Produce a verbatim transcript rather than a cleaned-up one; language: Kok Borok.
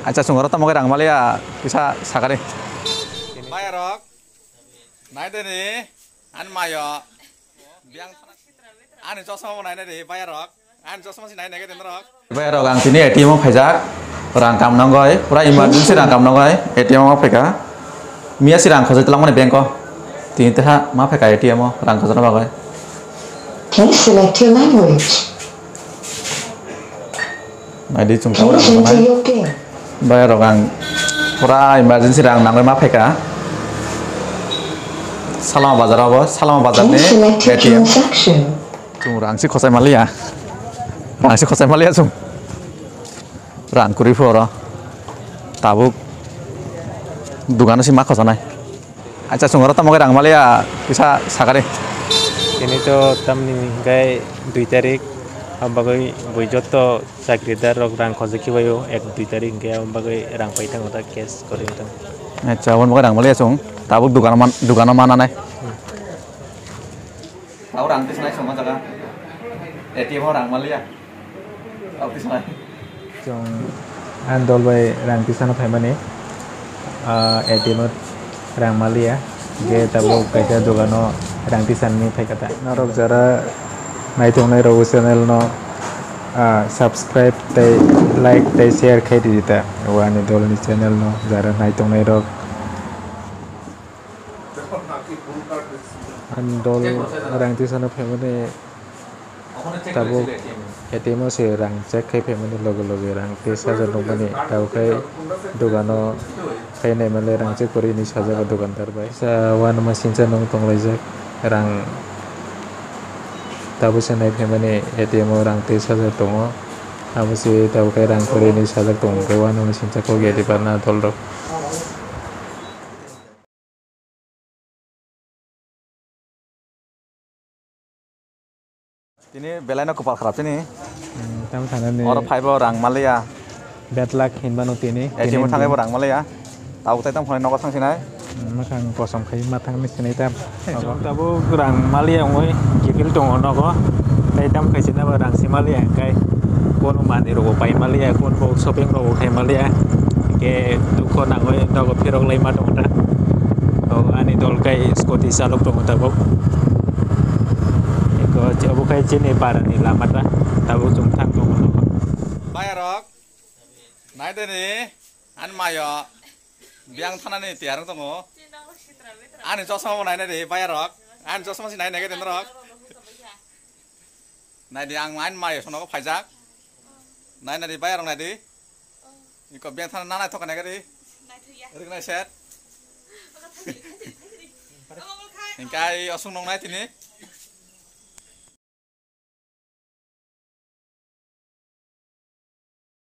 Acha, chwng oro tamo khe rang maliya kisa sakani. Bayarok, nai de ni, ani mayo. Biyang, ani chosma bo nai nai de, bayarok. Ani chosma si nai nai khe de norok. Bayarok, ang tini A T M o phaijak. Rang kam nangoi, pura emergency rang kam nangoi, A T M o phaika. Miya si rang khojai twlangmani bank o. Tini teha ma phaika A T M o rang khojana bagoi. Please select your language. Naidi chwng tabuk rang manai. Bayarok, ang pura emergency rang nangoi ma phaika. Salama bazar o bo, Salama bazar ni A T M. Chwng rang si khojai maliya. Rang si khojai maliya chwng. Rang kwrwi pho oro. Tabuk dugano si ma khojanai. Acha, chwng oro tamo khe rang maliya kisa sakari. Tini to tamni hwnkhe dui tarik, abagwi bui jotto chakridar rok rang khojak khibaio ek dui tarik hwnkhe, abagwi rang pai thango ta cash kwrwi wng thango. Acha, aboni bagwi rang maliya chwng tabuk dukano man, dukano mananai. Tabuk rang tisnai chwng o jaga. A T M o rang maliya. Tabuk tisnai. Chwng ani dol bai rang tisano phaimani, ah, A T M o rang maliya. Hwnkhe tabuk kaisa dogano rang tisani phaikha ta. Norok jara naitongnai rok o channel no, ah, subscribe tei like tei share khai di ta. O ani dol ni channel no jara naitongnai rok. Ani dol rang tisano phaimani tabuk A T M o se rang check khai phaimani loge loge rang tis hajar nukmani, tabuk khai dogano khai naimale rang check kwrwi hinwi sajak o dogandar bai. Sa uanama sincha nung tonglaijak rang tabuk se nai phaimani A T M o rang tis hajar tongo, abo se tabuk khai rang kwrwi hinwi sajak tongo, hwnkhe uanama sincha kok ya di parna dol rok. Tini belai no kwpal kharap chini. Hmm, tamo sanani. Oro phaibo rang maliya. Bad luck hinmano tini. A T M o thangaibo rang maliya. Tabuk tai tamo phone nogo thang sinai. Hmm, mwkhang kosom khai ma thangni sinai tam. Chwng tabuk rang maliya wngwi kiphil tongo nogo. Tai tam khai sinai bo rang si maliya hwnkhe. Kono manwi rogo pai maliya, kono bo shopping rogo khai maliya. Hwnkhe dukho nangwi nogo phirok lai ma tongo ta. O ani dol kai scooty chalok tongo tabuk. Eko obo khai chini para ni lama ta. Tabuk chwng thang tongo. Bayarok, nai de ni, ani mayo, biyang thana ni tiyar wng tongo. Ani chosma bo nai nai di, bayarok. Ani chosma si nai nai khe de norok. Nai di, ang ani mayo sono phaijak. Nai nai di, bayarok nai di. Iko beng thana nanai thoka nai gari. Naithokya. Rik nai set. Omo khai. Hingkai osung nong nai tini.